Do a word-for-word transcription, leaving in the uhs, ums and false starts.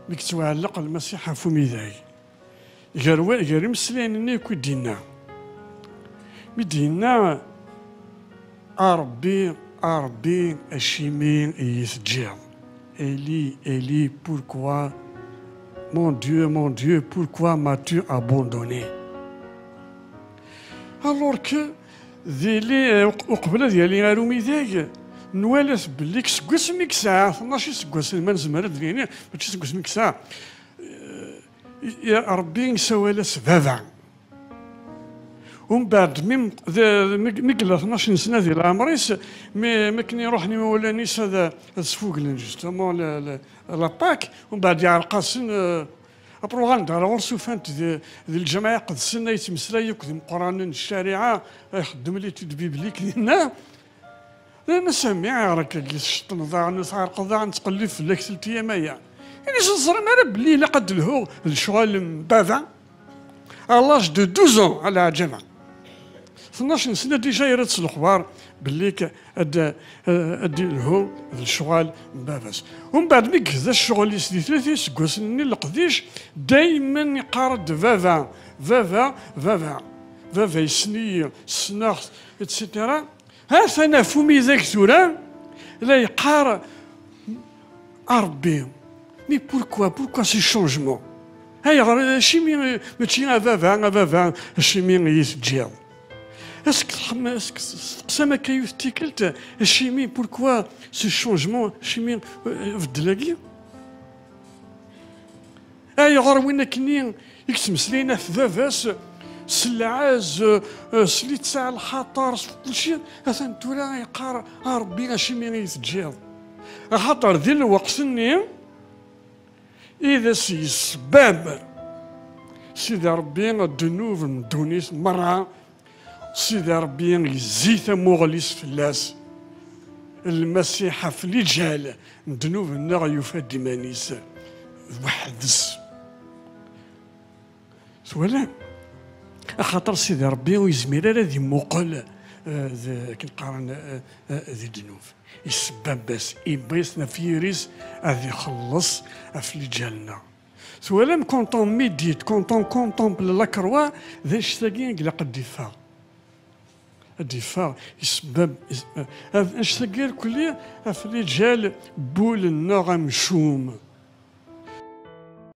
Mi yettwaɛelleq Lmasiḥ ɣef umidag, gar wa-, gar imeslayen-nni akk i d-yenna, mi d-yenna: "A Ṛebbi, a Ṛebbi, acimi i yi-teǧǧiḍ? Eli, Eli, pourquoi, mon Dieu, mon Dieu, pourquoi m'as-tu abandonné?" Alors que dili, uq-, uqbel ad yali ar umidag, nwala-t belli seg wasmi yesɛa tnac iseggasen, ma nezmer ad d-nini, mačči seg wasmi yesɛa, eh, i-, i-, Ṛebbi yessawal-as baba. Umbeɛd, mi m-, d-, mi, mi yella tnac n sna di leɛmer-is, mi, mi akken i ruḥen imawlan-is ad, ad sfuglen, justement, la, la, la Pâque, umbeɛd yeɛreq-asen, eh, après uɣalen-d ɣer ɣur-s, ufan-t di, di lǧameɛ iqedsen, ay yettmeslay akk d imeqqranen n ccariɛa, ay ixeddem l'étude biblique dinna. Nnan-as: "A mmi, ayɣer akka i tceṭṭneḍ daɣen, ur tɛerqeḍ daɣen, nettqellib fell-ak tlata yyam aya?" Ini-as: "Ur teẓrim ara belli ilaq ad d-lhuɣ d lecɣal n baba? À l'âge de douze ans, a leɛǧaba." Tnac n sna déjà yerra-tt s lexbar belli k-, ad, ad d-ilhu d lecɣal n baba-s. Umbeɛd mi yegza ccɣel-is di tlata iseggasen-nni n leqdic, daymen iqqar-d: "Baba, baba, baba. Baba yessen-iyi, ssneɣ-t", et cetera. Ha-t-an ɣef umidag tura, la yeqqar: "A Ṛebbi, mais pourquoi, pourquoi ce changement? Ayɣer, acimi, mačči a baba, a baba, acimi i yi-teǧǧiḍ?" Est-ce que txem-, est-ce que s-, testeqsam akka yiwet tikkelt, acimi, pourquoi ce changement, acimi, euh, beddel-agi? Ayɣer win akkenni i yettmeslayen ɣef baba-s s lɛez, eh, s littseɛ, lxaṭer, s kulci, atan tura yeqqar: "A Ṛebbi, acimi i yi-teǧǧiḍ?" Axaṭer di lweqt-nni i d as-yesbab Sidi Ṛebbi ddnub n ddunit merra, Sidi Ṛebbi yezzi tamuɣli-s fell-as. Lmasiḥ ɣef liǧal n ddnub-nneɣ yufa-d iman-is weḥd-s. Twalam? Axaṭer Sidi Ṛebbi ur yezmir ara ad imuqel, eh, d, akken qqaren, eh, eh, di ddnub. Isbab-as, iwwi-as ɣef yiri-s ad ixelleṣ ɣef liǧal-nneɣ. Twalam, quand on médite, quand on contemple la croix, d annect-agi i ilaq ad d-iffeɣ. Ad d-iffeɣ, isbab, is-, ad, annect-agi irkelli ɣef liǧal n wul-nneɣ amcum.